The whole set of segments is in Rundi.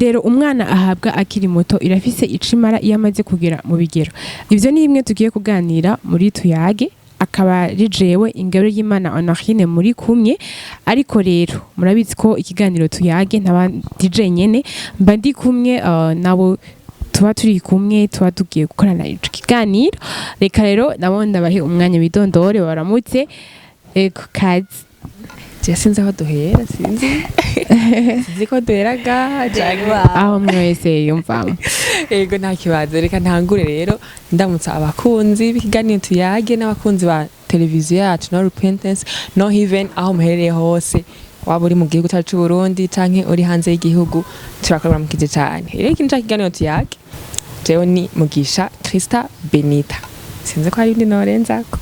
Indero umwana ahabwa akiri muto irafise ico imara iyo amaze kugera mu bigero? Ivyo ni bimwe tugiye kuganira muri Tuyage. Akaba ari jewe Ingabire y'Imana Honorine muri kumwe. Ariko rero murabizi ko ikiganiro Tuyage ntaba DJ nyene, mba ndi kumwe nabo tuba turi kumwe, tuba tugiye gukorana ico kiganiro. Reka rero nabo ndabahe umwanya bidondore, baramutse. Ego, kazi. Je sinzi aho duhera, sinzi ko duhera gaha canke aho mwe wese yumvamo. Ego, nta kibazo. Reka ntangure rero ndamutsa abakunzi b'ikiganiro Tuyage n'abakunzi ba televiziyo yacu No Repentance No Heaven, aho muherereye hose, waba uri mu gihugu cyacu c'u Burundi canke uri hanze y'igihugu, turakuramukije cane. Rero ikintu ca kiganiro Tuyage, jewe ni Mugisha Krista Benita. Sinzi ko hari ibindi norenzako.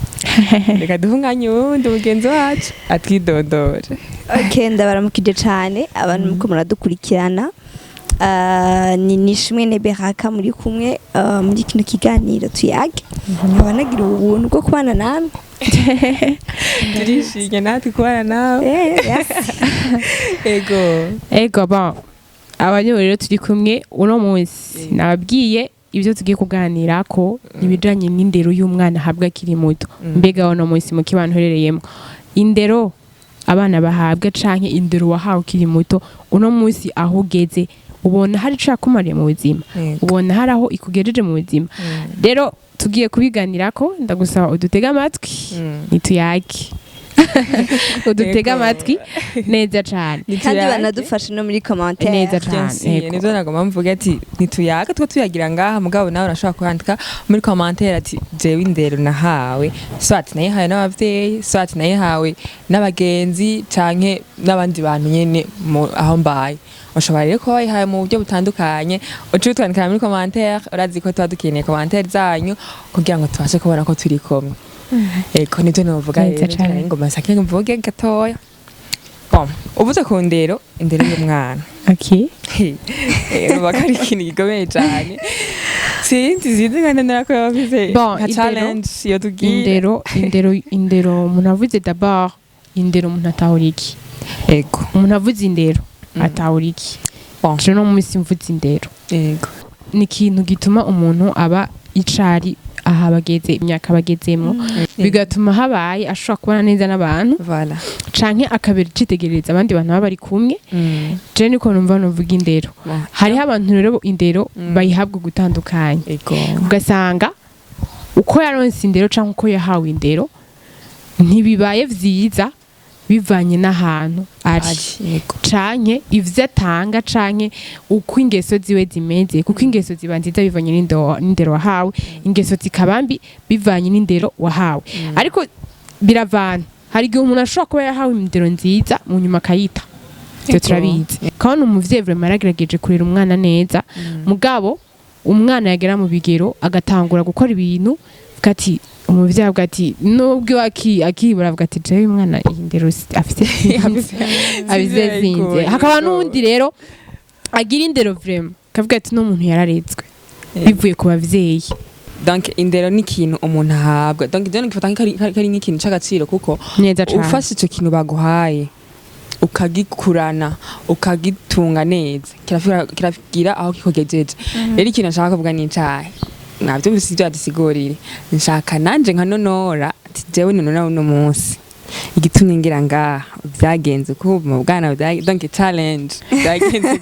Reka duhe umwanya uwundi mugenzi wacu atwidondore. Okay, ndabaramukije cane abantu muko muradukurikirana. Ni Nishimwe Neberaka muri kumwe muri kino kiganiro Tuyage. Nkaba nagira ubuntu bwo kubana namwe. Turishimye natwe kubana nawe. Yes. Ego. Ego, bon, abanyewe rero turi kumwe uno munsi, nababwiye ibyo tugiye kuganira ko ibijanye n'indero y'umwana ahabwa akiri muto. Mbega uno munsi mu kibano uherereyemo, indero abana bahabwa canke indero wahawe ukiri muto, uno munsi aho ugeze ubona hari ico yakumariye mu buzima? Ubona hari aho ikugejeje mu buzima? Rero tugiye kubiganirako. Ndagusaba udutege amatwi, nituyage, udutege amatwi neza cane. Kandi banadufashe no muri commentaire. Neza cane. Ego. Nivyo nagomba mvuge ati ntituyaga two tuyagira ngaha, mugabo nawe urashobora kwandika muri commentaire ati jewe indero nahawe, soit nayihawe n'abavyeyi, soit nayihawe n'abagenzi canke n'abandi bantu nyene aho mbaye. Ushobora rero kuba wayihawe mu buryo butandukanye, uca utwandikira muri commentaire. Urazi ko tuba dukeneye commentaire zanyu kugira ngo tubashe kubona ko turi kumwe. Ego, nivyo novuga. Neza Rero cane. ngoma sake mvuge gatoya. Bon, uvuze ku ndero, indero y'umwana, urumva ko ari ikintu gikomeye cyane. Sinzi nka nari ko yaba Bon, nka challenge iyo tugiye. Indero, umuntu avuze d'abord indero, umuntu atahura iki? Umuntu avuze indero atahura iki? Bon. Je no munsi mvuze indero, ni ikintu gituma umuntu aba icari aha bageze, imyaka bagezemwo, bigatuma habaye ashobora kubana neza n'abantu canke akabera icitegerereza abandi bantu baba bari kumwe. Je niko numva nuvuga indero. Bon. Hariho abantu rero indero bayihabwa gutandukanye, ugasanga uko yaronse indero canke uko yahawe indero ntibibaye vyiza bivanye n'ahantu ari Ari, ego. canke ivyo atanga canke uko ingeso ziwe zimeze, kuko ingeso ziba nziza bivanye n'indero wahawe, ingeso zikaba mbi bivanye n'indero wahawe. Ariko biravana, hari igihe umuntu ashobora kuba yahawe indero nziza, mu nyuma akayita. Ivyo turabizi kandi umuvyeyi vraiment yaragerageje kurera umwana neza, mugabo umwana yagera mu bigero agatangura gukora ibintu, avuga ati, umuvyeyi avuga ati nubwo akibura, avuga ati jewe umwana iyi ndero afise sinzi, abize sinzi. Hakaba n'uwundi rero agira indero vraiment, akavuga ati no muntu yararezwe bivuye ku bavyeyi. Donc indero ni ikintu umuntu ahabwa. Donc ivyo ngifata nk'ari nk'ikintu c'agaciro kuko Neza cane. ufashe ico kintu baguhaye, ukagikurana, ukagitunga neza, kiragira aho kikugejeje. Rero ikintu nshaka kuvuga ni icahe? Mwavyumvise ivyo yadusigurire. Nshaka nanje nka Nonora ati jewe Nonora uno munsi igitumye ngira ngaha vyagenze uko mu bwana donc challenge vyagenze.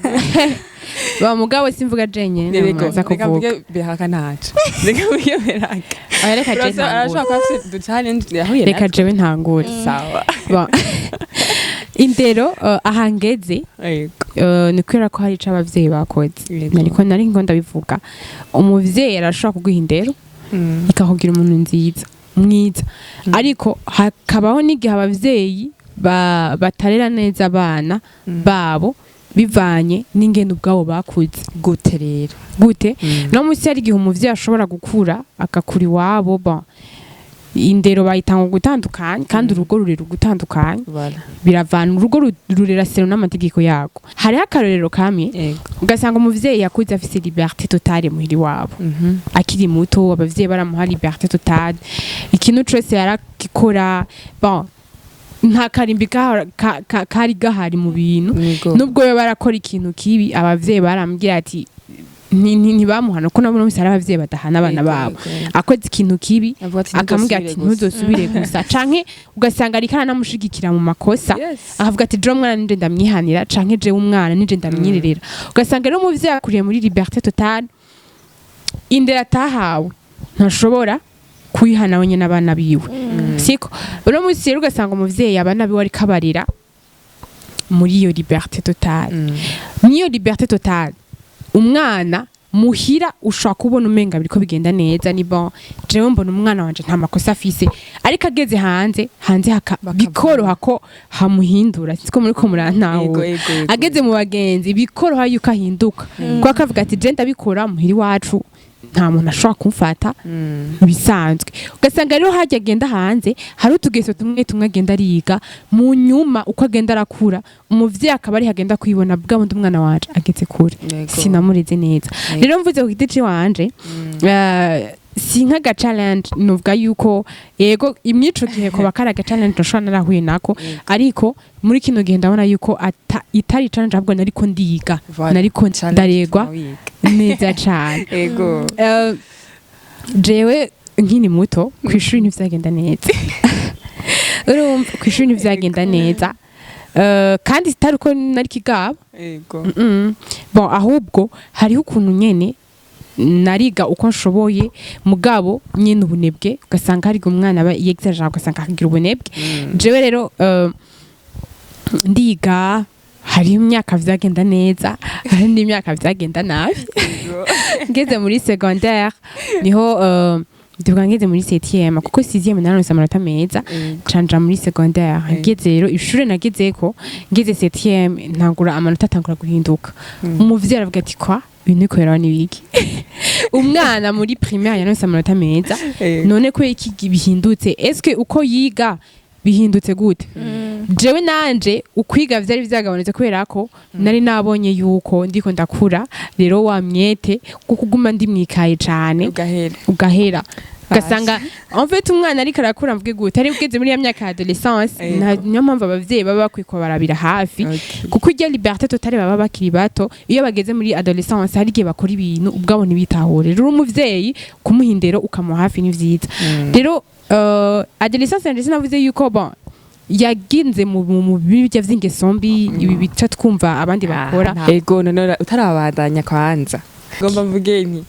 Ba mugabo simvuga jenyene, Rego, namaza reka kuvuga. mvuge Beraka ntaco, reka mvuge Beraka. Oya, reka je ntangure. Arashobora kuba afise du challenge yahuye Reka natwo. jewe ntangure. Sawa. Bon. Indero aha ngeze, ni kubera ko hari ico abavyeyi bakoze. Nariko nari ngo ndabivuga, umuvyeyi arashobora kuguha indero ikakugira umuntu nziza mwiza, ariko hakabaho n'igihe abavyeyi batarera neza abana babo bivanye n'ingene ubwabo bakuze. Gute rero? Gute? No munsi hari igihe umuvyeyi ashobora gukura, agakura iwabo, bon, indero bayitanga gutandukanye, kandi urugo rurera ugutandukanye. Biravana, urugo rurera selon n'amategeko yago. Hariho akarorero kamwe, ugasanga umuvyeyi yakuze afise liberté totale muhira iwabo. Akiri muto abavyeyi baramuha liberté totale, ikintu cose yaragikora. Bon. Nta karimbi kari gahari mu bintu. Nubwo yo barakora ikintu kibi, abavyeyi barambwira ati ntibamuhana, kuko nabo munsi hari abavyeyi badahana abana babo. Akoze ikintu kibi, avuga ati akamubwira ati "Ntuzosubire ntuzosubire gusa", canke ugasanga ariko aranamushigikira mu makosa, gusa." Akavuga ati jewe umwana nije ndamwihanira, canke jewe umwana nije ndamwirerera. Ugasanga rero umuvyeyi akuriye muri liberté totale, indero atahawe ntashobora kuyihana wenyine abana biwe, siko? Uno munsi rero ugasanga umuvyeyi abana biwe ariko abarera muri iyo liberté totale. Niyo liberté totale, umwana muhira ushobora kubona umenga biriko bigenda neza, ni bon, jewe mbona umwana wanje nta makosa afise, ariko ageze hanze, hanze bikoroha ko hamuhindura. Siko muriko murantahura? Ego. Ageze mu bagenzi bikoroha yuko ahinduka, kuko akavuga ati je ndabikora muhira iwacu, nta muntu ashobora kumfata, bisanzwe. Ugasanga rero hajya agenda hanze hari utugeso tumwe tumwe agenda ariga, mu nyuma uko agenda arakura, umuvyeyi akaba ariho agenda kwibona bwa bundi umwana wanje ageze kure, sinamureze neza. Rero mvuze ku giti ciwanje, si nk'aga challenge nuvuga yuko yego imyico gihe ko bakari aga challenge nshobora narahuye nako, ariko muri kino gihe ndabona yuko itari challenge, ahubwo nariko ndiga, Voilà. nariko Challenge ndaregwa tuma wiga. neza cane. Jewe nkiri muto kw'ishuri ntivyagenda neza, urumva, kw'ishuri ntivyagenda neza. Kandi sitari uko nari kigaba. Bon, ahubwo hariho ukuntu nyene nariga uko nshoboye, mugabo nyene ubunebwe, ugasanga hari umwana aba yexagera, ugasanga akagira ubunebwe. Jewe rero ndiga, hariho imyaka vyagenda neza, hari n'imyaka vyagenda nabi. Ngeze muri secondaire niho, ndibuka ngeze muri septième, kuko sixième naronse amanota meza, canja muri secondaire. Ngeze rero ishure nagezeko, ngeze septième, ntangura amanota atangura guhinduka. Umuvyeyi aravuga ati kwa ibintu bikoreraho n'ibiki? Umwana muri primaire yaronse amanota meza, none ko iki bihindutse? Eske uko yiga bihindutse gute? Jewe nanje ukwiga vyari vyagabanutse, kubera ko nari nabonye yuko ndiko ndakura, rero wa mwete wo kuguma ndi mwikaye cane ugahera. Ugahera, ugasanga en fait umwana ariko arakura, mvuge gute, ari ugeze muri ya myaka ya adolescence. Niyo mpamvu abavyeyi baba bakwiye kubarabira hafi, kuko iryo liberté totale baba bakiri bato, iyo bageze muri adolescence hari igihe bakora ibintu ubwabo ntibitahure. Rero umuvyeyi kumuha indero, ukamuha hafi, ni vyiza. Rero adolescence yanje sinavuze yuko bon yaginze mu birya vy'ingeso mbi, ibi bica twumva abandi bakora. Ego, none utarabandanya, kwanza ngomba mvuge nti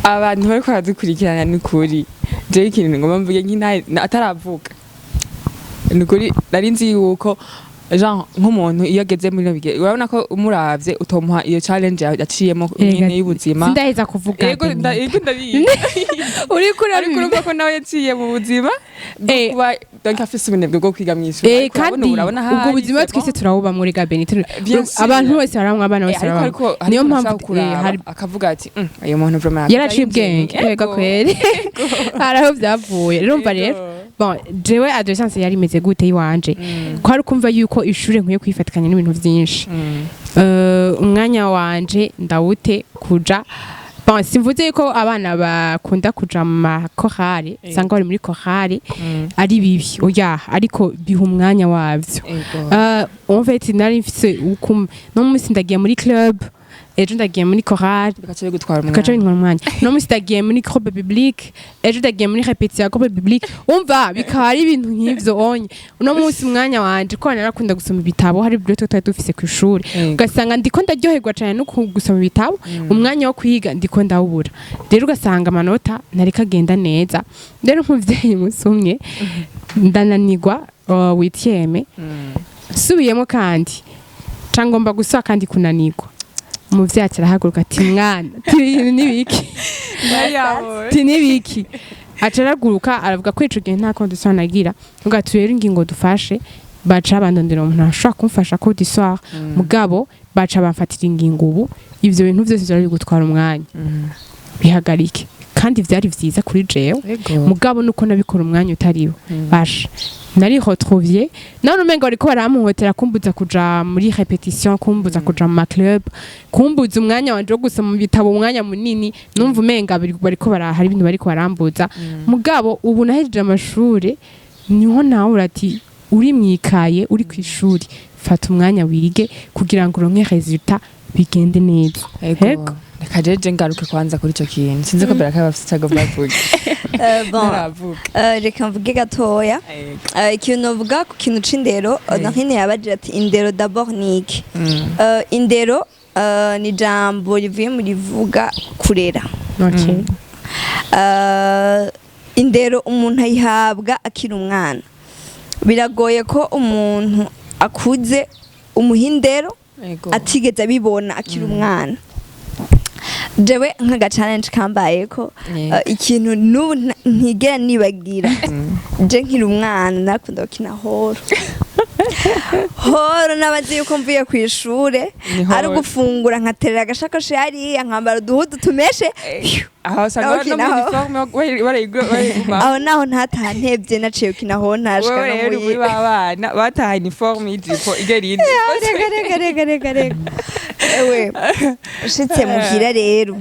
abantu bariko baradukurikirana, ni ukuri jewe ikintu ngomba mvuge nki ataravuga, ni ukuri nari nzi yuko genre nk'umuntu iyo ageze muri bino bigero, urabona ko umuravye utomuha iyo challenge yaciyemo nyene y'ubuzima. Sindaheza kuvuga. Ego. Benita. Ego, ndabizi. Uriko Ariko urabizi. urumva ko nawe yaciye mu buzima bwo kuba donc afise ubunebwe bwo kwiga mw'ishuri. Ariko urabona kandi ubu urabona ubwo ahari, buzima c'est bon. twese turabubamwo rega Benita. Bien sûr. Abantu bose baramwa, abana bose Ariko barabamwa. ariko Niyo ariko mpamvu arashaka kuraba, akavuga ati "Uyu muntu vraiment yaraciye ubwenge." Ego kweri, hari aho byavuye rero, umva rero. Bon, jewe adolescence yari imeze gute iwanje? Ko ari kumva yuko ishure nkwiye kwifatikanya n'ibintu vyinshi. Umwanya wanje ndawute kuja, bon, simvuze yuko abana bakunda kuja mu makorale, usanga bari muri korale, ari bibi, oya, ariko biha umwanya wavyo. En fait nari mfise ukum no munsi ndagiye muri club, ejo ndagiye muri chorale. Bigaca bigutwara bigaca umwanya. bintwara umwanya. No munsi ndagiye muri groupe biblique, ejo ndagiye muri répétition ya groupe biblique, umva bikaba ari ibintu nk'ivyo onye. Uno munsi umwanya wanje, ko narakunda gusoma ibitabo, hari bibliothèque twari dufise kw'ishuri, ugasanga ndiko ndaryoherwa cane no gusoma ibitabo, umwanya wo kwiga ndiko ndawubura. Rero ugasanga amanota ntariko agenda neza. Rero nk'umuvyeyi umunsi umwe ndananirwa huitième, nsubiyemo kandi ca ngomba gusaba kandi kunanirwa. Umuvyeyi aca arahaguruka ati mwana, ti nibiki? Ti nibiki? Aca arahaguruka aravuga ko ico gihe nta cours du soir nagira, uvuga ati rero ingingo dufashe, baca bandondera umuntu ashobora kumfasha cours du soir, mugabo baca bamfatira ingingo: ubu ivyo bintu vyose vyari bigutwara umwanya, bihagarike. Kandi vyari vyiza kuri jewe, mugabo nuko nabikora umwanya utariwo. Basha nari retrouvier none umengo bariko barampuhotera, kumbuza kuja muri répétition, kumbuza kuja mu ma club, kumbuza umwanya wanje wo gusoma ibitabo umwanya munini. Numva umenga bariko hari ibintu bariko barambuza. Mugabo ubu nahejeje amashure, niho nawe ati Uri mwikaye, uri ku ishuri, fata umwanya wige kugira ngo uronke résultat, bigende neza. Ego. Ego. Reka jeje ngaruke kwanza kuri ico kintu. Sinzi ko Beraka bafite icyo agomba avuge. Bon, Ntaravuga. Reka mvuge gatoya. Ego. Ikintu novuga ku kintu c'indero, Narine yabajije ati: "Indero d'abord ni iki?" Indero ni ijambo rivuye mu rivuga kurera. Indero umuntu ayihabwa akiri umwana. Biragoye ko umuntu akuze umuha indero atigeze abibona akiri umwana. Jewe nk'aga challenge kambayeko, ikintu n'ubu ntigera nibagira, je nkiri umwana narakunda gukina horo horo. N'abazi yuko mvuye ku ishure Ni horo. ari ugufungura, nkaterera agashakoshi hariya, nkambara uduhudu tumeshe. Aho usanga Aho no muri ukinaho. uniforme barayiguma. Aho naho ntataha ntevye, naciye gukina horo, ntashika Wewe no rero muri muhira. ba bana bataha uniforme y'ijipo igera indi. Reka, reka, reka, reka, reka. Ewe, ushitse muhira rero,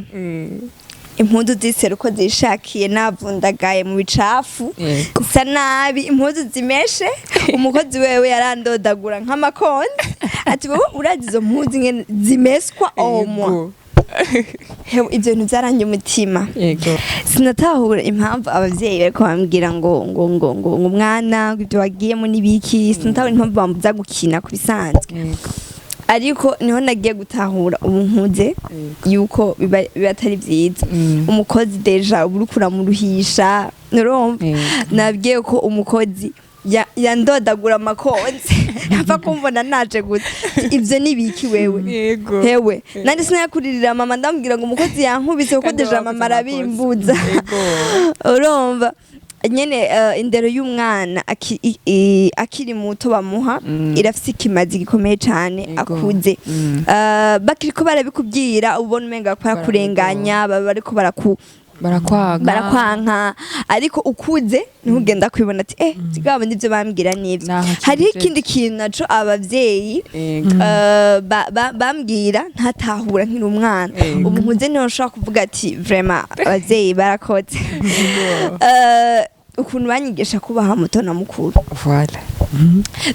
impuzu zisera uko zishakiye, navundagaye mu bicafu, nsa nabi, impuzu zimeshe. Umukozi wewe yarandodagura nk'amakonzi ati: "Wowe urazi izo mpuzu ingene zimeswa omwa?" Hewe, ivyo bintu vyarangiye umutima. Sinatahura impamvu abavyeyi bariko bambwira ngo umwana, ngo ibyo wagiyemo n'ibiki. Sinatahura impamvu bambuza gukina ku bisanzwe. Ariko niho nagiye gutahura ubu nkuze yuko biba atari vyiza. Umukozi déjà uba uriko uramuruhisha, urumva? Nabwiye ko umukozi yandodagura amakonzi apfa kumbona naje gusa: "Ivyo ni biki wewe?" Hewe, nandi sinayakuririra mama ndamubwira ngo umukozi yankubise, kuko Kandi déjà wakoze mama amakosa. arabimbuza. Urumva nyene, indero y'umwana akiri muto bamuha irafise ikimazi gikomeye cane akuze. Bakiriko barabikubwira ubona umenga ko barakurenganya, baba bariko Barakwaga. barakwanka, ariko ukuze niho ugenda kwibona ati: "Eh, bwabo nivyo bambwira nivyo." Naho Hariho kijeje. ikindi kintu naco abavyeyi bambwira ntatahura nkiri umwana. Ubu nkuze niho nshobora kuvuga ati: "Vraiment abavyeyi barakoze." Ukuntu banyigisha kubaha muto na mukuru. Voilà.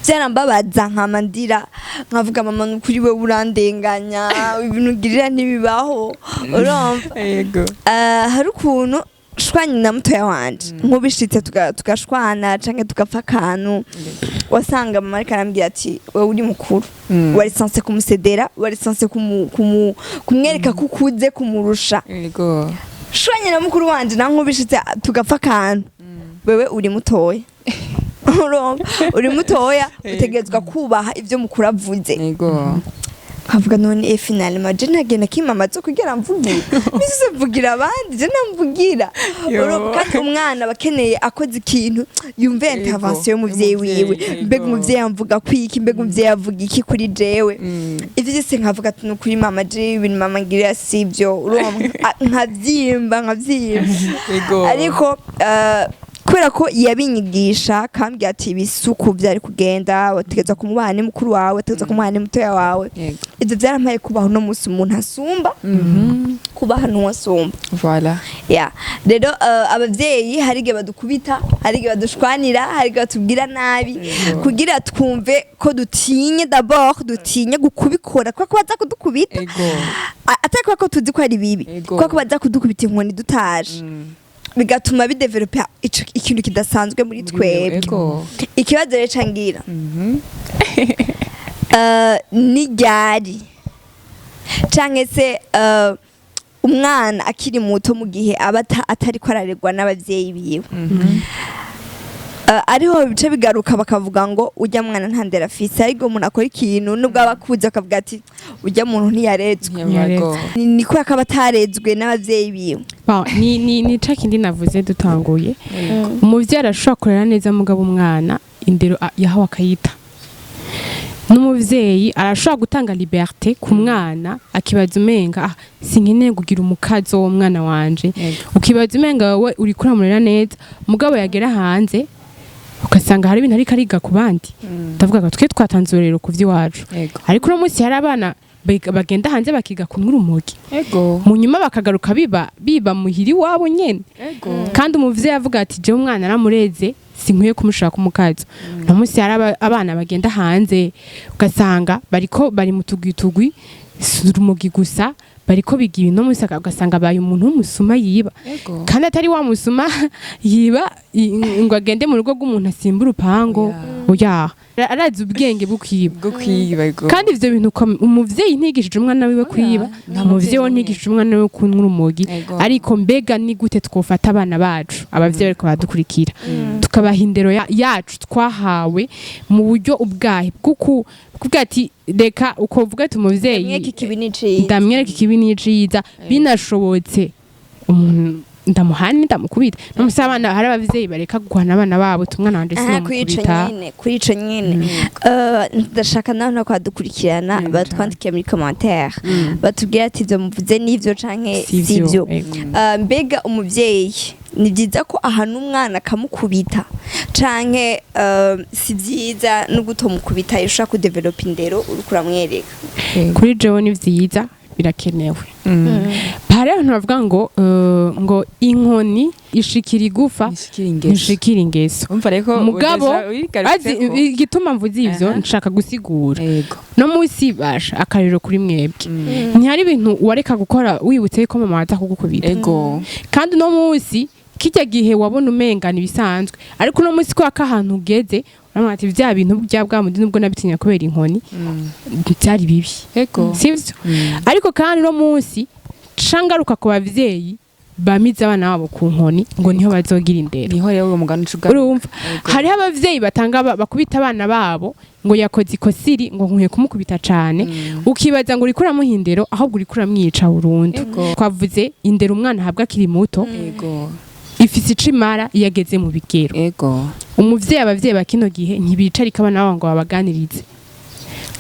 Byarambabaza, nkama ndira, nkavuga: "Mama, nukuri we urandenganya, ibintu ugirira ntibibaho." Urumva? Yego. Hari ukuntu shwanye na mutoya wanje, nk'ubishitse tugashwana canke tugapfa akantu, wasanga mama ariko arambwira ati: "Wewe uri mukuru, wari censé kumusedera, wari censé kumwereka ko ukuze kumurusha." Shwanye na mukuru wanje na nk'ubishitse tugapfa akantu: "Wewe uri mutoya, urumva, uri mutoya, utegerezwa kubaha ivyo mukuru avuze." Nkavuga: "None e finalement je ntagenda kimama zo kugira mvugira misi mvugira abandi, je namvugira?" Yo. Urumva, kandi umwana aba akeneye akoze ikintu yumve intervention y'umuvyeyi wiwe. Mbega umuvyeyi amvuga kwiki? Mbega umuvyeyi avuga iki kuri jewe? Ivyo vyose nkavuga ati: "Nukuri mama, je ibintu mama ngirira sivyo." Urumva, nkavyimba nkavyimba. Ariko kubera ko yabinyigisha kambwira ati: "Ibisuku vyari kugenda, wategerezwa kumubaha ni mukuru wawe, wategerezwa kumubaha ni mutoya wawe." Ivyo vyarampaye kubaha. Uno munsi umuntu asumba, kubaha n'uwasumba. Voilà. Ya rero, abavyeyi hari igihe badukubita, hari igihe badushwanira, hari igihe batubwira nabi kugira twumve ko dutinye, d'abord dutinye gukubikora kuko baza kudukubita. Atari kubera ko tuzi ko ari bibi, kubera ko baza kudukubita inkoni dutaje, bigatuma bidevelopa ikintu kidasanzwe muri twebwe. Ikibazo rero cangira ni ryari canke se umwana akiri muto, mu gihe aba atariko ararerwa n'abavyeyi biwe, ariho bice bigaruka bakavuga ngo ujya mwana nta ndero afise. Ariko umuntu akora ikintu nubwo aba akuze akavuga ati: "Ujya muntu ntiyarezwe." Ni kubera ko aba atarezwe n'abavyeyi biwe. Bon, ni ca kindi navuze dutanguye: umuvyeyi arashobora kurera neza, mugabo umwana indero yahawe akayita. N'umuvyeyi arashobora gutanga liberté ku mwana, akibaza umenga: "Ah, sinkeneye kugira umukazo w'umwana wanje." Ukibaza umenga wowe uriko uramurera neza, mugabo yagera hanze ugasanga hari ibintu ariko ariga ku bandi. Ndavuga ngo twe twatanze ururero ku vy'iwacu, ariko uno munsi hari abana bagenda hanze bakiga kunywa urumogi, mu nyuma bakagaruka biba muhiri wabo nyene. Kandi umuvyeyi avuga ati: "Jewe umwana aramureze, sinkwiye kumushaka umukazo." No munsi hari abana bagenda hanze, ugasanga bariko bari mu tugwi tugwi, si urumogi gusa, bariko biga ibintu. Munsi ugasanga abaye umuntu w'umusuma yiba, kandi atari wa musuma yiba ngo agende mu rugo rw'umuntu asimba urupango. Oya, arazi ubwenge bwo kwiba. Bwo kwiba, ego. Kandi ivyo bintu umuvyeyi ntigishije umwana wiwe kwiba, nta umuvyeyi we muvyeyi ntigishije umwana wiwe kunywa urumogi. Ariko mbega ni gute twofata abana bacu, abavyeyi bariko baradukurikira, tukabaha indero yacu twahawe mu buryo ubwahe bw'uku kuvuga ati reka uko uvuga ati umuvyeyi Ndamwereka ikibi n'iciza. Ndamwereka ikibi n'iciza, binashobotse umuntu ndamuhane, ndamukubita. No musi abana, hari abavyeyi bareka guhana abana babo, tumwana wanje Aha, kuri ico sinomukubita. nyene, kuri ico nyene, ndashaka nawe no kwadukurikirana batwandikiye muri commentaire, batubwira ati ivyo muvuze nivyo canke sivyo. Ego. Mbega umuvyeyi ni byiza ko ahana umwana akamukubita, canke si byiza no gutomukubita, ushobora kudevelopa indero uriko uramwereka? Kuri jewe ni vyiza, birakenewe. Hari abantu bavuga ngo inkoni ishikira igufa, Nishikira ingeso. ntishikira ingeso. Umva reko. Mugabo azi azi igituma mvuze ivyo, nshaka gusigura no munsi basha akariro kuri mwebwe, ntihari ibintu wareka gukora wibutse ko mama waza kugukubita? Kandi uno munsi, kijya gihe wabona umengana ibisanzwe, ariko uno munsi kubera ko ahantu ugeze urabona ati vya bintu bya bwa mundi, nubwo nabitinya kubera inkoni, byari bibi. Sivyo? Ariko kandi uno munsi cangaruka ku bavyeyi bamize abana babo ku nkoni ngo niho bazogira indero. Niho rero uwo mugani uca ugaruka. Urumva hariho abavyeyi batanga bakubita abana babo ngo yakoze ikosiri, ngo nkwiye kumukubita cane, ukibaza ngo uriko uramuha indero, ahubwo uriko uramwica burundu. Twavuze indero umwana ahabwa akiri muto ifise ico imara iyo ageze mu bigero. Umuvyeyi, abavyeyi ba kino gihe ntibicarika abana babo ngo babaganirize,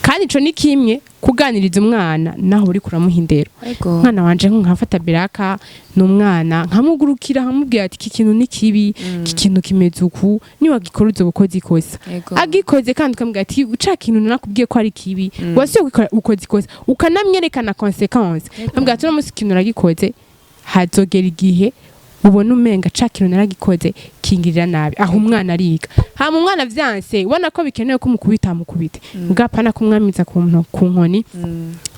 kandi ico ni kimwe kuganiriza umwana naho uriko uramuha indero. Umwana wanje nkafata biraka, ni umwana, nkamugurukira, nkamubwira ati iki kintu ni kibi, iki kintu kimeze uku, niwagikora uzoba ukoze ikosa. Agikoze kandi ukamubwira ati ca kintu nakubwiye ko ari kibi, wasubiye gukora ukoze ikosa, ukanamwerekana conséquence, nkamubwira ati uno munsi ikintu uragikoze, hazogera igihe ubona umenga ca kintu naragikoze kingirira nabi. Aho umwana ariga. Hama umwana vyanse, ubona ko bikenewe ko umukubita, mukubite, bwapana kumwamiza ku nkoni.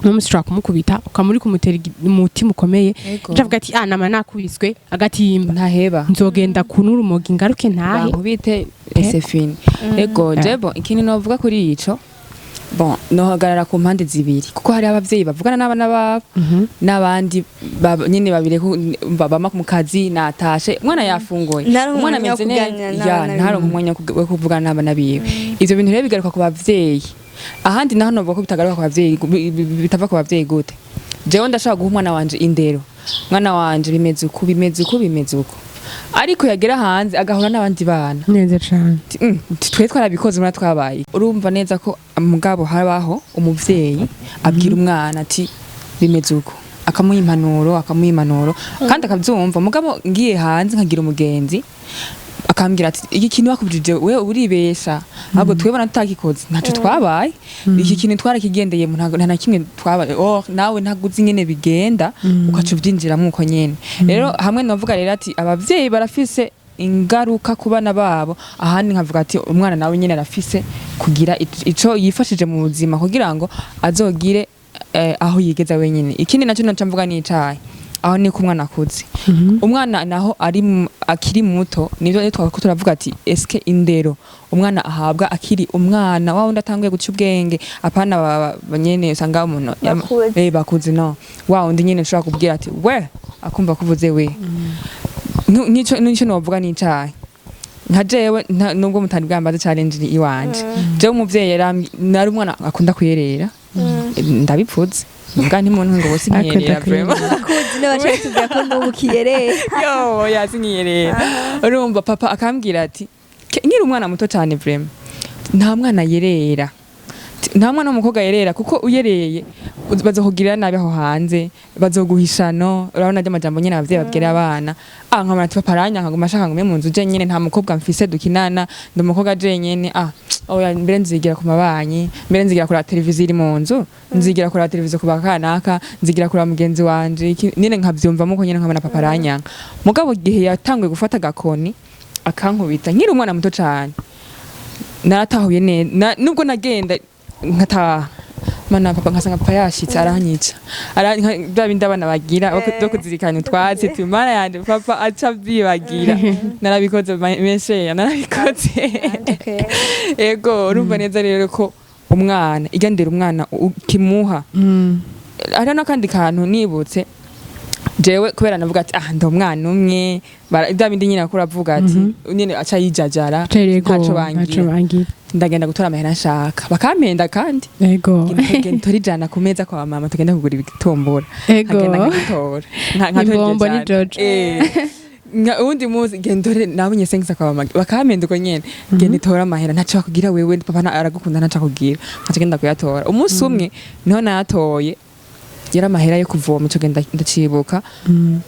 Uno munsi ushobora kumukubita ukamuri kumutera umutima ukomeye. Ndavuga ati ah, nama nakubiswe agatimba, Ntaheba. nzogenda kunura urumogi ngaruke ntahe. Bankubite, c'est fini. Ego. Jebo ikintu novuga kuri ico, bon, nohagarara ku mpande zibiri, kuko hari abavyeyi bavugana n'abana babo n'abandi nyene babireka, bama mu kazi, natashe umwana yafunguye, Ntaronke umwana umwanya wo ameze neza. kuganira Ya, n'abana ntaronke biwe. umwanya wo kuvugana n'abana biwe. Ivyo bintu rero bigaruka ku bavyeyi. Ahandi naho novuga ko bitagaruka ku bavyeyi, bitava ku bavyeyi gute? Jewe ndashaka guha umwana wanje indero, umwana wanje bimeze uku, bimeze uku, bimeze uku, ariko yagera hanze agahura n'abandi bana, Neza cane. Ati, twe twarabikoze mura twabaye." Urumva neza ko mugabo habaho umuvyeyi abwira umwana ati bimeze uko, akamuha impanuro kandi akabyumva. Mugabo ngiye hanze nkagira umugenzi akambwira ati iki kintu bakubujije, we uribesha, ahubwo twebona tutagikoze ntaco twabaye, iki kintu twarakigendeye, nta na kimwe twabaye. Oh, nawe ntabwo uzi ingene bigenda, ukaca ubyinjiramo uko nyene. Rero hamwe novuga rero ati abavyeyi barafise ingaruka ku bana babo, ahandi nkavuga ati umwana nawe nyene arafise kugira ico yifashije mu buzima kugira ngo azogire aho yigeza wenyine. Ikindi naco naca mvuga ni icayi, aho ni ko umwana akuze, umwana naho ari akiri muto, nivyo rero twako turavuga ati eske indero umwana ahabwa akiri umwana wa wundi atanguye guca ubwenge, apana nyene usanga umuntu Bakuze. Bakuze, no wa wundi nyene ushobora kubwira ati we, akumva kuvuze we. Nico novuga ni icayi, nka jewe nubwo mutari bwambaze challenge iwanje, jewe umuvyeyi nari umwana akunda kuyerera. Ndabipfuze mbwa ntimuntu ngo bose Akunda nkiyerera vraiment. Akuzi n'abaca batubwira ko n'ubu kiyerera. Yo yazinkiyerera. Urumva papa akambwira ati nkiri umwana muto cyane vraiment, nta mwana yerera, nta mwana w'umukobwa yerera, kuko uyereye bazokugirira nabi aho hanze, bazoguhishano. Urabona ry'amajambo nyene abavyeyi babwira abana. Ah, nkabona ati papa aranyanka, nguma ashaka ngume mu nzu je nyene, nta mukobwa mfise dukinana, ndi umukobwa je nyene. Ah. Oya, mbere nzigira ku mabanyi, mbere nzigira kuraba televiziyo iri mu nzu, nzigira kuraba televiziyo ku bakanaka, nzigira kuraba mugenzi wanje nyene nkavyumvamo uko nyene, nkabona papa aranyanka. Mugabo igihe yatanguye gufata agakoni akankubita nkiri umwana muto cane, naratahuye neza. Nubwo nagenda nkataha, mana, papa, nkasanga papa yashitse aranyica. Bya bindi abana bagira byo kuzirikana utwatsi, tu mana yanje, papa aca avyibagira. Narabikoze mesheya, narabikoze. Ego, urumva neza rero ko umwana irya ndera umwana ukimuha. Hariho n'akandi kantu nibutse jewe, kubera navuga ati: "Ah, ndi umwana umwe." Bya bindi nyine akura avuga ati nyine aca yijajara. Ego. Ntaco Ntaco bangira. Bangira. Ndagenda gutora amahera nshaka, bakampenda kandi. Genda tora 100 ku meza kwa mama, tugenda kugura ibitumbura. Nkagenda nkagitora. Nkatora iryo Imbombo ni jana. Jojo. Uwundi munsi genda ntore, nabonye sengisa kwa mama, bakampenda uko nyene: "Genda itore amahera, ntaco bakubwira wewe, papa aragukunda, ntaco akubwira." Nkaca genda kuyatora. Umunsi umwe niho nayatoye, yari amahera yo kuvoma. Ico gihe ndacibuka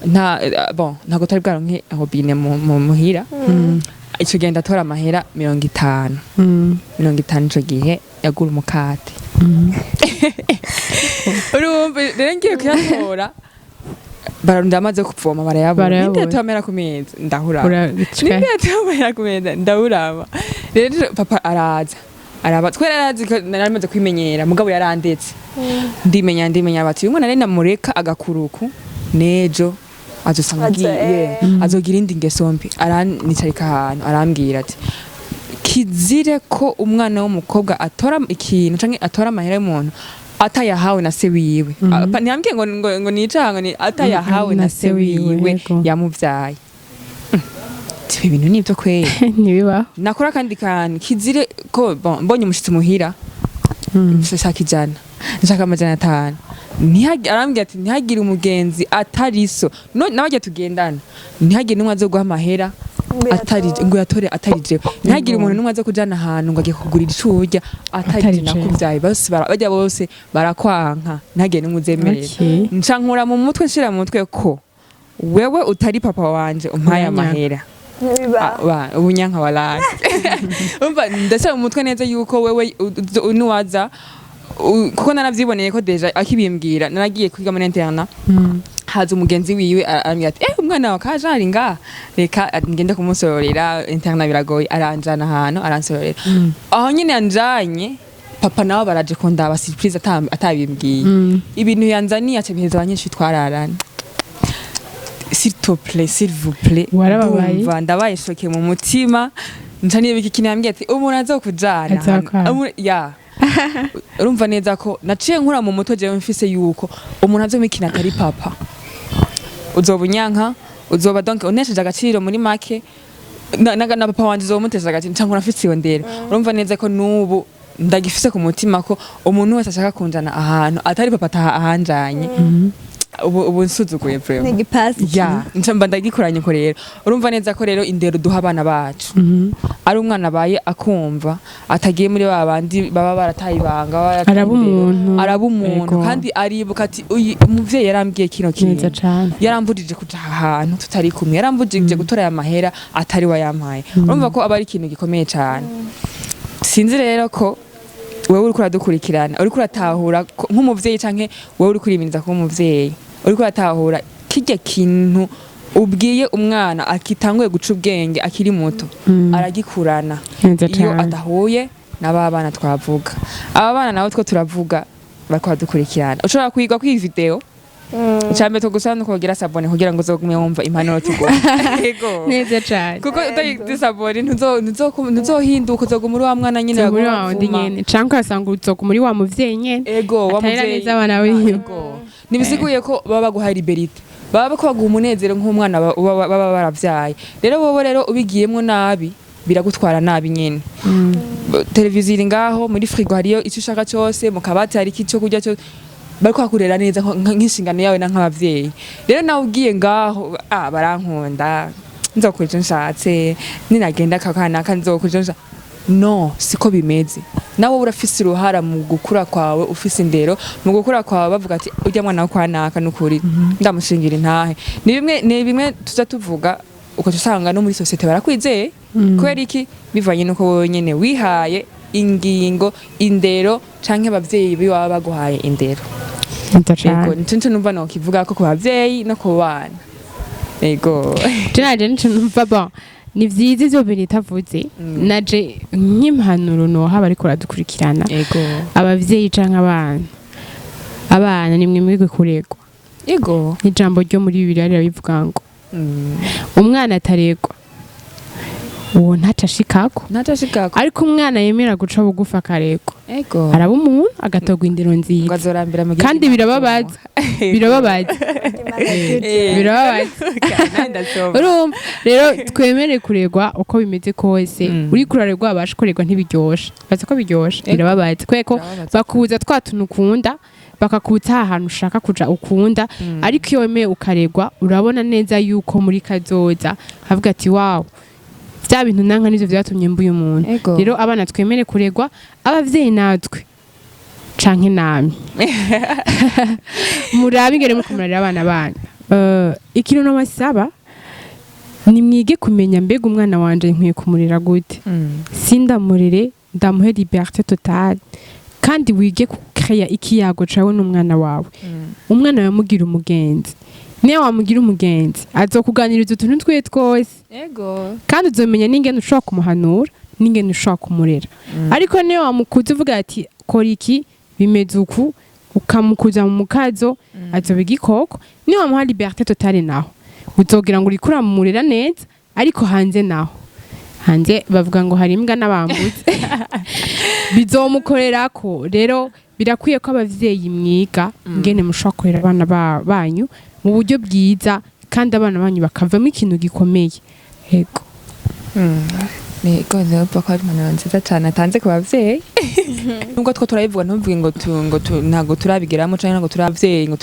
nta bon, ntago tari bwaronke robine mu muhira. Ico gihe ndatora amahera 50. 50 ico gihe yagura umukate. Urumva rero ngiye kuyatora, bararunda amazi yo kuvoma, barayabura. Barayabura. Ninde yatoye amahera ku meza? Ndahuraba. Ninde yatoye amahera ku meza? Ndahuraba. Rero papa araza araba, twari arazi ko nari maze kwimenyera, mugabo yarandetse ndimenya, ndimenya. Bati uyu mwana rero namureka agakuruku nejo azosanga agiye azogira indi ngeso mbi. Aranicarika ahantu, arambwira ati: "Kizire ko umwana w'umukobwa atora ikintu canke atora amahera y'umuntu atayahawe na se wiwe." Ntiyambwiye ngo nicaha, ngo ni atayahawe na se wiwe yamuvyaye. Ibi bintu nivyo kweri? Ntibibaho. Nakora akandi kantu: kizire ko, bon, mbonye umushitsi muhira, nshaka 100, nshaka 500. Arambwira ati: "Ntihagire umugenzi atari so no n'abajya tugendana, ntihagire n'umwe azoguha amahera atari ngo uyatore atari jewe, ntihagire umuntu n'umwe aza kujana ahantu ngo agiye kugurira ico urya atari Atari je jewe." Nakuvyaye bose bajya bose barakwanka, ntihagire n'umwe uzemerera. Nca nkura mu mutwe, nshira mu mutwe ko wewe utari papa wanje umpaye Uranyanka. amahera. Ubunyanka walahi. Umva, ndashyira mu mutwe neza yuko wewe nuwaza kuko naravyiboneye ko déjà akibimbwira naragiye kwiga muri internat, haza umugenzi wiwe, arambwira ati: "Eh, umwana wawe kaje ari ngaha, reka ngende kumusororera, internat biragoye." Aranjana ahantu aransororera. Aho nyine yanjanye, papa nawe baraje kundaba surprise, atabimbwiye. Ibintu yanzaniye aca bihereza abanyeshuri twararana. S'il te plaît, s'il vous plaît. Warababaye? Ndumva ndabaye choqué mu mutima. Nca niba iki kintu yambwiye ati umuntu azokujana Azokwanga. Ya, urumva neza ko naciye nkura mu mutwe jewe mfise yuko umuntu azomikina atari papa, uzoba unyanka, uzoba donc unesheje agaciro muri make na papa wanje uzomutesha agaciro. Nca nkura mfise iyo ndero. Urumva neza ko n'ubu ndagifise ku mutima ko umuntu wese ashaka kunjana ahantu atari papa ataha ahanjanye, ubu nsuzuguye vraiment. N'igipasi. Ya, nca mba ndagikoranye uko. Rero urumva neza ko rero indero duha abana bacu, ari umwana abaye akumva atagiye muri ba bandi baba barataye ibanga, baba barataye Araba indero. umuntu. Araba umuntu. Kandi aribuka ati: "Uyu umuvyeyi yarambwiye kino Neza kintu, cane. yarambujije kuja aha hantu tutari kumwe, yarambujije gutora aya mahera atari we yampaye." Urumva ko aba ari ikintu gikomeye cane. Sinzi rero ko wewe uriko uradukurikirana uriko uratahura nk'umuvyeyi, canke wewe uriko urimiriza kuba umuvyeyi, uriko uratahura kirya kintu ubwiye umwana akitanguye guca ubwenge akiri muto, aragikurana Neza iyo cane. adahuye n'aba bana twavuga. Aba bana nabo two turavuga bariko baradukurikirana, ushobora kwiga kwiyi video. Icambere tugusaba nuko wogira s'abonner kugira ngo uzogume wumva impanuro tuguha. Yego. Neza cane. Kuko utadisabone ntuzohinduka, uzoguma uri wa mwana nyine Muri baguma wa wundi bavuma. nyene, canke ugasanga uzoga muri wa muvyeyi nyene Ego, wa atarera muvyeyi. neza abana biwe. Ego, ntibisiguye ko baba baguhaye liberté, baba ko baguha umunezero nk'umwana baba baravyaye. Rero wowe rero ubigiyemwo nabi, biragutwara nabi nyene. Televiziyo iri ngaho, muri frigo hariyo icyo ushaka cyose, mu kabati hari icyo kurya cyose, bariko bakurera neza nk'inshingano yawe na nk'abavyeyi. Rero nawe ugiye ngaho: "Ah, barankunda, nzokora icyo nshatse, ninagenda kakanaka nzokora icyo nshatse." No siko bimeze. Nawe urafise uruhara mu gukura kwawe, ufise indero mu gukura kwawe, bavuga ati: "Ujya mwana wo kwa naka nukuri ndamushingira intahe." Ni bimwe tuza tuvuga, ukaca usanga no muri société barakwizeye. Kubera iki? Bivanye nuko wowe nyene wihaye. Ingingo, indero canke abavyeyi biwaba baguhaye indero. Neza Yego. cane. Nico numva nokivuga ko ku bavyeyi no ku bana, yego. Je naje nico numva, bon, ni vyiza ivyo bintu itavuze. Naje nk'impanuro noha bariko baradukurikirana, abavyeyi canke abana, abana nimwe mwige kuregwa. N'ijambo ryo muri Bibiliya rirabivuga ngo umwana ataregwa uwo ntaco ashikako. Ntacashikako. Ariko umwana yemera guca bugufi akaregwa, araba umuntu, agatorwa indero Ngo nziza. azorambira mu gihugu. Kandi birababaza, birababaza, birababaza. Nanjye ndasoma. Urumva rero, twemere kuregwa uko bimeze kose. Uriko uraregwa, abasha kuregwa ntibiryoshe, bazi ko biryoshe. Birababaza kubera ko Birababaza. bakubuza twa tuntu ukunda, bakakubutsa aha hantu ushaka kuja ukunda. Ariko iyo wemeye ukaregwa, urabona neza yuko muri kazoza havuga ati: "Wawu, bya bintu nanka nivyo vyatumye mbuye umuntu." Rero abana twemere kuregwa, abavyeyi natwe canke namwe murabe ingene muriko murarera abana banyu. Ikintu nabasaba ni mwige kumenya: mbega umwana wanje nkwiye kumurera gute? Sindamurere ndamuhe liberté totale, kandi wige kucréa ikiyago cawe n'umwana wawe. Umwana wawe mugira umugenzi. Niyo wamugira umugenzi, azokuganiriza utuntu twiwe twose. Kandi uzomenya n'ingene ushobora kumuhanura n'ingene ushobora kumurera. Ariko niyo wamukuza uvuga ati: "Kora iki, bimeze uku", ukamukuza mu mukazo, azoba igikoko. Niyo wamuha liberté totale naho, uzogira ngo uriko uramurera neza, ariko hanze naho, hanze bavuga ngo hari imbwa n'abambuzi, bizomukorerako. Rero birakwiye ko abavyeyi mwiga ingene mushobora kurera abana banyu mu buryo bwiza, kandi abana banyu bakavamo ikintu gikomeye, yego. Yego, ndumva ko ari impanuro nziza cyane atanze ku bavyeyi. Nubwo two turabivuga, ntuvuge ngo ntabwo turabigeramo canke ntabwo turi abavyeyi, ngo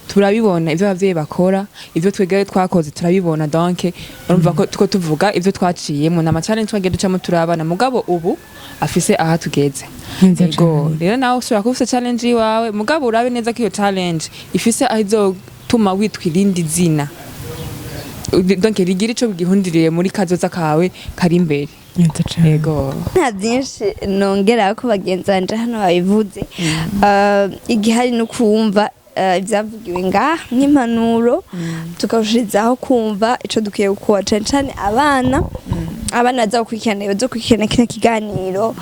turabibona ivyo abavyeyi bakora, ivyo twebwe twakoze turabibona. Donc urumva ko two tuvuga ivyo twaciyemo nama challenge twagiye ducamo turabana, mugabo ubu afise aha tugeze. Neza Yego. cane. Rero nawe ushobora kuba ufise challenge iwawe, mugabo urabe neza ko iyo challenge ifise aho izotuma witwa irindi zina, donc rigira ico bigihundiriye muri kazoza kawe kari imbere. Neza cane. Yego. Nta byinshi nongera ko bagenzi banje hano babivuze. Igihari ni ukumva ibyavugiwe ngaha nk'impanuro, tukarushirizaho kumva ico dukwiye gukora, cane cane abana. Abana bazakurikirana, bazokurikirana kino kiganiro,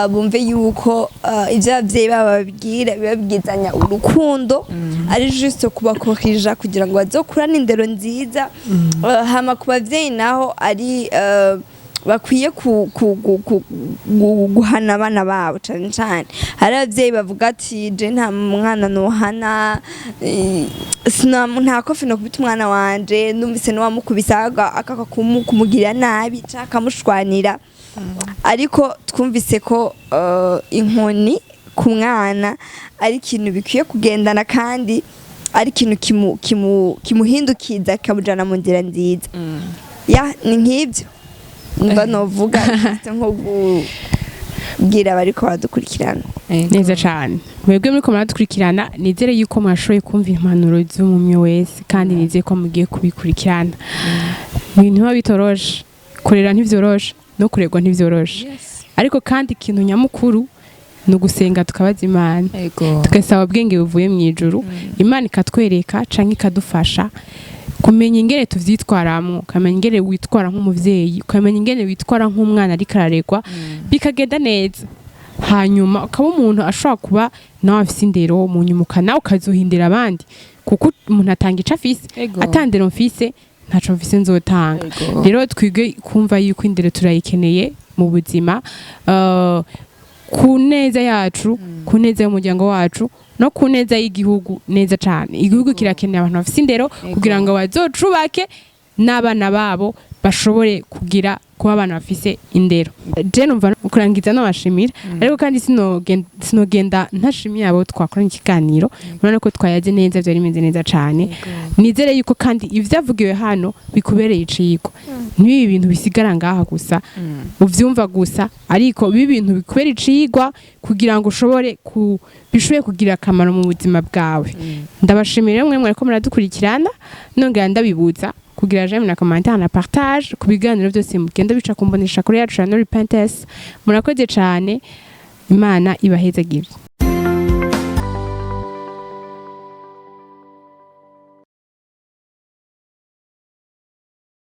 bumve yuko ivyo abavyeyi babo bababwira bibabwizanya urukundo, ari juste kubakorija kugira ngo bazokurane indero nziza. Hama ku bavyeyi naho ari bakwiye guhana abana babo. Cane cane hari abavyeyi bavuga ati: "Je nta mwana nohana, nta kofi nokubita umwana wanje, numvise n'uwamukubise akaka kumugirira nabi canke akamushwanira." Ariko twumvise ko inkoni ku mwana ari ikintu bikwiye kugendana, kandi ari ikintu kimuhindukiza kikamujana mu nzira nziza. Ya, ni nk'ibyo mba novuga juste nko kubwira abariko baradukurikirana. Neza cane. Mwebwe muriko muradukurikirana, nizere yuko mwashoboye kumva impanuro z'umumwe wese, kandi nizeye ko mugiye kubikurikirana. Ibintu biba bitoroshe, kurera ntivyoroshe no kuregwa ntivyoroshe, ariko kandi ikintu nyamukuru ni ugusenga, tukabaza Imana, tugasaba ubwenge buvuye mu ijuru, Imana ikatwereka canke ikadufasha kumenya ingene tuvyitwaramwo, ukamenya ingene witwara nk'umuvyeyi, ukamenya ingene witwara nk'umwana ariko araregwa, bikagenda neza. Hanyuma ukaba umuntu ashobora kuba nawe afise indero, mu nyuma nawe ukazohindira abandi, kuko umuntu atanga ico afise. Atandero mfise, ntaco mfise nzotanga. Rero twige kumva yuko indero turayikeneye mu buzima, ku neza yacu, ku neza y'umuryango wacu no ku neza y'igihugu. Neza cane, igihugu kirakeneye abantu bafise indero kugira ngo bazocubake n'abana babo bashobore kugira kuba abana bafise indero. Je numva kurangiza nabashimira, ariko kandi sinogenda ntashimiye abo twakoranye ikiganiro. Murabona ko twayaze neza, byari bimeze neza cane. Nizere yuko kandi ivyavugiwe hano bikubereye icigwa, ntibibe ibintu bisigara ngaha gusa uvyumva gusa, ariko bibe ibintu bikubera icigwa kugira ngo ushobore ku bishobore kugira akamaro mu buzima bwawe. Ndabashimira mwe mwariko muradukurikirana, nongera ndabibutsa Kugira j'aime na commentaire na partage ku biganiro byose mugenda bica kumbonesha kuri yacu ya No Repentance. Murakoze cyane, Imana ibahezagire.